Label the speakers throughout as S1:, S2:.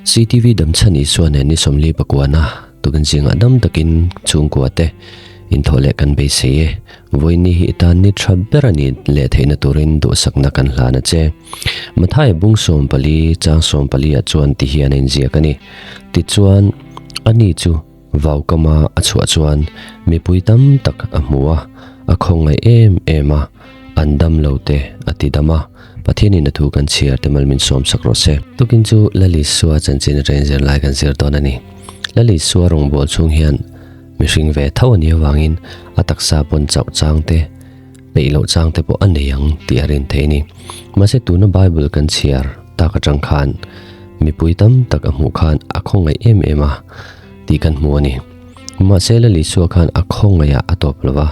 S1: CTV Damchhan Isua nen ni 40 pakuana tukin zingah dam takin chhungkua te inthawh leh kan beisei e. Vawiin ni hi i tan ni tha ber a ni leh theihna turin duhsakna kan hlan a che. Mathaia bung 14 chang 14 ah chuan ti hian a inziak a ni. Tichuan, ani chu Vaukama a chhuah chuan mipui tam tak a hmu a, a khawngaih em em a, an dam lo te a ti dam a, Pathianin a thu kan chhiar te mal min sawm sak rawh se. Tukin chu Lal Isua chanchin atangin zirlai kan zir dawn a ni. Lal Isua rawngbâwl chhung hian mihring ve tho a nih avangin a taksa pawn chauh chang te, peih loh chang te pawh a nei ang tih a rin thei a ni. Mahse tuna Bible kan chhiar tak atang khan mipui tam tak a hmuh khan a khawngaih em em a tih kan hmu a ni. Mahse Lal Isua khan a khawngaihah a tawp lo va,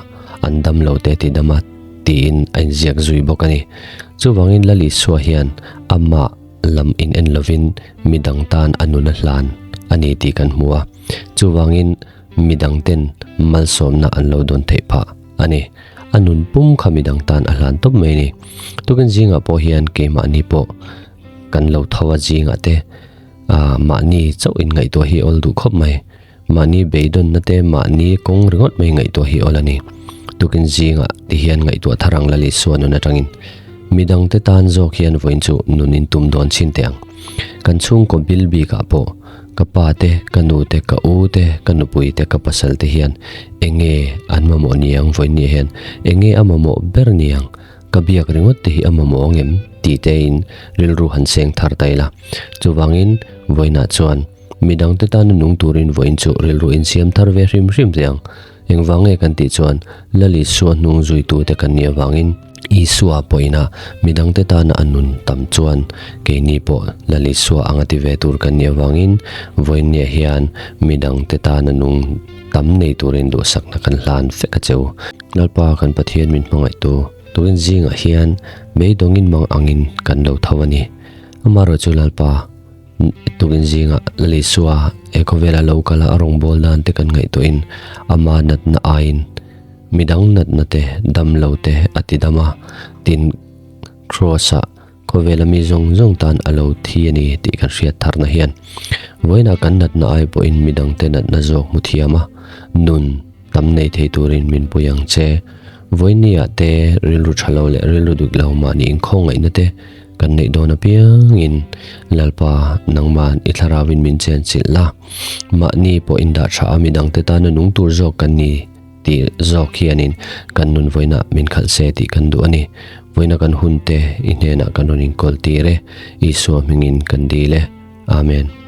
S1: an dam lo te ti dam a tiin a inziak zui bawk a ni. Chuvangin Lal Isua hian amah lam in en lovin midang tan a nun a hlan a ni tih kan hmu a. Chuvangin midang ten malsawmna an lo dawn theih phah a ni. A nun pum kha midang tan a hlan tawp mai a ni. Tukin zingah pawh hian keimahni pawh kan lo tho a zingah te ah mahni chauh in ngaihtuah hi awl duh khawp mai. Mahni beidawnna te mahni kawng ringawt mai ngaihtuah hi awl a ni. Tukin zingah ti hian ngaihtuah thar ang Lal Isua nun atangin midangte tan zawk hian vawiin chu nun in tum dawn chin teh ang. Kan chhungkaw bil bikah pawh Ka pa te, ka nu te, ka u te, ka nupui te, ka pasal te hian enge an mamawh niang vawiin hian enge a mamawh ber niang ka biak ringawt te hi a mamawh ang em tih te in rilru han seng thar ta ila. Chuvangin vawiinah chuan midang te tana nung turin vawiin chu rilru insiam thar ve hrim hrim teh ang. Engvang nge kan tih chuan Lal Isua hnung zuitute kan nih avangin Isua pawhina midangte tana a nun tam chuan keini pawh Lal Isua anga ti ve tur kan nih avangin vawiinniah hian midangte tana nung tam nei turin duhsakna kan hlan fek a cheu. Lalpa kan Pathian min hmangaihtu turin zingah hian beidawngin mang angin kan lo tho a ni. Amaherawhchu Lalpa. Tukin zingah Lal Isua he khawvela lo kal a, a rawngbâwl dan te kan ngaihtuahin ama natna aiin midang natna te, dam lo te a ti dam a, tin Kraws-ah khawvela mi zawng zawng tan a lo thi a ni tih kan hriat tharna hian vawiinah kan natna ai pawhin midangte natna zawk hmu thiam a, nun tam nei thei turin min pui ang che. Vawiinniah te rilru tha lo leh rilru dik lo mahni inkhawngaihna te Kan neih dawn apiangin Lalpa nangman i thlarauin min chenchilh la, mahni pawh indah tha a midangte tana nung tur zawk kan ni tih zawk hianin kan nun vawiinah min khalh se tih kan duh a ni. Vawiina kan hunte i hnenah kan rawn inkawl tir e, Isua hmingin kan dil e. Amen.